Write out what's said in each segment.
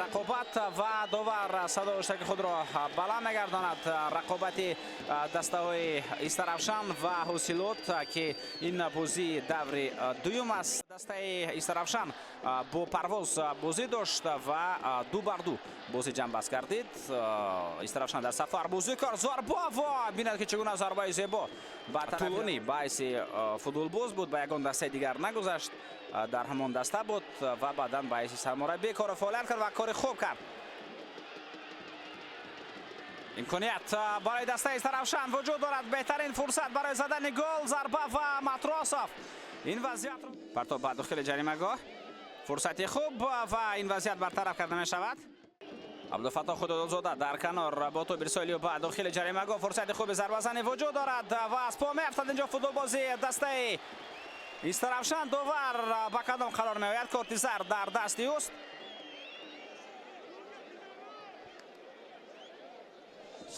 Рақобат ва довар садои ҳуштаки худро баланд мегардонад. Рақобати дастаҳои Истаравшан ва Ҳосилот, ки ин бозии даври дуюм аст. Дастаи Истаравшан бо Парвоз бозӣ дошт ва 2-2 бозӣ ҷамъбаст гардид. Истаравшан дар сафар бозӣ кард. Зарба ва бинад, ки чӣ гуна зарбаи зебо ба Тулунӣ ба ҳайси футболбоз буд, ба ягон дастаи дигар нагузашт, дар ҳамон даста буд ва баъдан ба ҳайси сармураббӣ кору фаъолият кард ва кори хуб кард. Имконият барои дастаи Истаравшан вуҷуд дорад. Беҳтарин фурсат барои задани гол. Зарба ва Матросов ин вазъиятро партоб ба дохили ҷаримагоҳ. Фурсати хуб ва ин вазъият бартараф карда мешавад. Абдуфаттоҳ Худододзода дар канор бо тӯб Ирсолиев ба дохили ҷаримагоҳ. Фурсати хуби зарбазанӣ вуҷуд дорад ва аз по меафтад инҷо футболбози дастаи Истаравшан. Довар ба кадом қарор меояд? Корти зард дар дасти ӯст.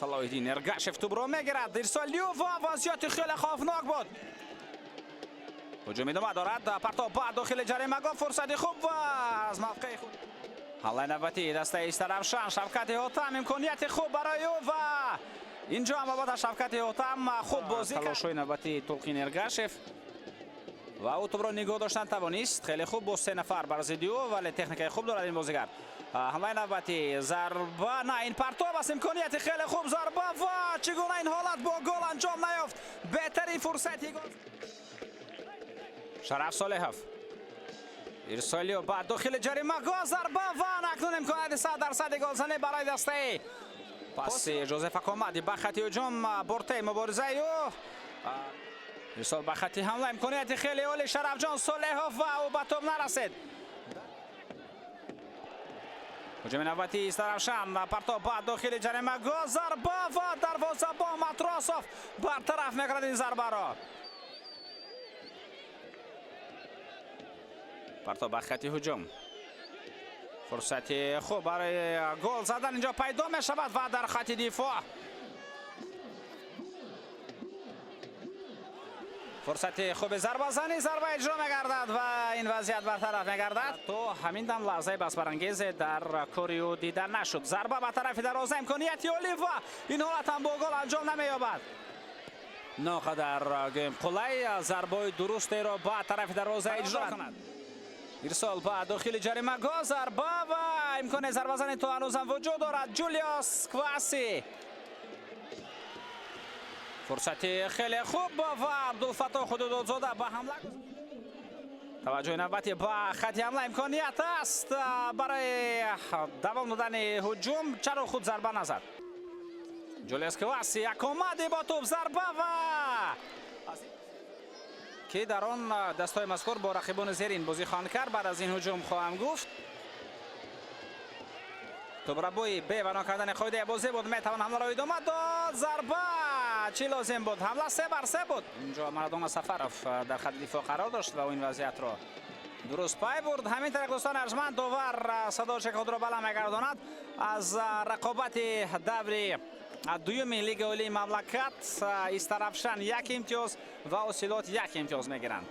Салоҳиддин Эргашев тӯбро мегирад. Ирсолиев ва вазъияти хеле хавфнок буд. Ҳуҷум идома дорад. Партоб ба дохили ҷаримагоҳ. Фурсати хуб ва аз мавқеи худ. Ҳамлаи навбатии дастаи Истаравшан. Шавкати Ҳотам, имконияти хуб барои ӯ ва инҷо ҳам албатта Шавкати Ҳотам хуб бозӣ кард. Талошҳои навбатии Тулқин Эргашев ва ӯ тӯбро нигоҳ доштан тавонист. Хеле хуб бо се нафар бар зидди ӯ, вале техникаи хуб дорад ин бозигар. Ҳамлаи навбатӣ, зарба, на, ин партоб аст. Имконияти хеле хуб, зарба ва чӣ гуна ин ҳолат бо гол анҷом наёфт? Беҳтарин фурсати гол. Шараф Солеҳов. Ирсолиев ба дохили ҷаримагоҳ, зарба ва акнун имконияти 100% голзанӣ барои дастаи. Паси Жозеф Акомади ба хати ҳуҷум, Борте муборизаи ӯ. Ирсол ба хати ҳамла, имконияти хеле оли, Шарафҷон Солеҳов ва ӯ ба тӯб нарасид. Ҳуҷуми навбатии Истаравшан, партоб ба дохили ҷаримагоҳ, зарба ва дарвозабон Матросов бартараф мекунад ин зарбаро. Партоб ба хати ҳуҷум. Фурсати хуб барои гол задан инҷо пайдо мешавад ва дар хати дифоъ. Фурсати хуби зарбазанӣ, зарба иҷро мегардад ва ин вазъият бартараф мегардад. То ҳамин дам лаҳзаи басбарангезе дар кори ӯ дида нашуд. Зарба ба тарафи дарвоза, имконияти олӣ ва ин ҳолат ҳам бо гол анҷом намеёбад. Ноқадар гӯем қулай зарбаҳои дурустеро ба тарафи дарвоза иҷро кунад. Ирсол ба дохили ҷаримагоҳ, зарба ва имкони зарбазанӣ то ҳанӯзам вуҷуд дорад. Ҷулиос Кваси. Фурсати хеле хуб ва Абдулфаттоҳ Худододзода ба ҳамла. Таваҷҷӯҳи навбатӣ ба хати ҳамла, имконият аст барои давом додани ҳуҷум. Чаро худ зарба назад? Ҷулиос Кваси як омади бо тӯб, зарба ва ки дар он дастҳои мазкур бо рақибони зерин бозӣ хоҳанд кард. Баъд аз ин ҳуҷум хоҳам гуфт. Тӯбрабои бевано кардани қоидаи бозӣ буд. Метавон ҳамларо идома дод. Зарба чӣ лозим буд? Ҳамла 3-3 буд. Инҷо Марадона Сафаров дар хати дифоъ қарор дошт ва ӯ ин вазъиятро дуруст пай бурд. Ҳамин тариқ, дӯстони арҷманд, довар садои худро баланд мегардонад. Аз рақобати даври дуюми Лигаи олии мамлакат Истаравшан як имтиёз ва Ҳосилот як имтиёз мегиранд.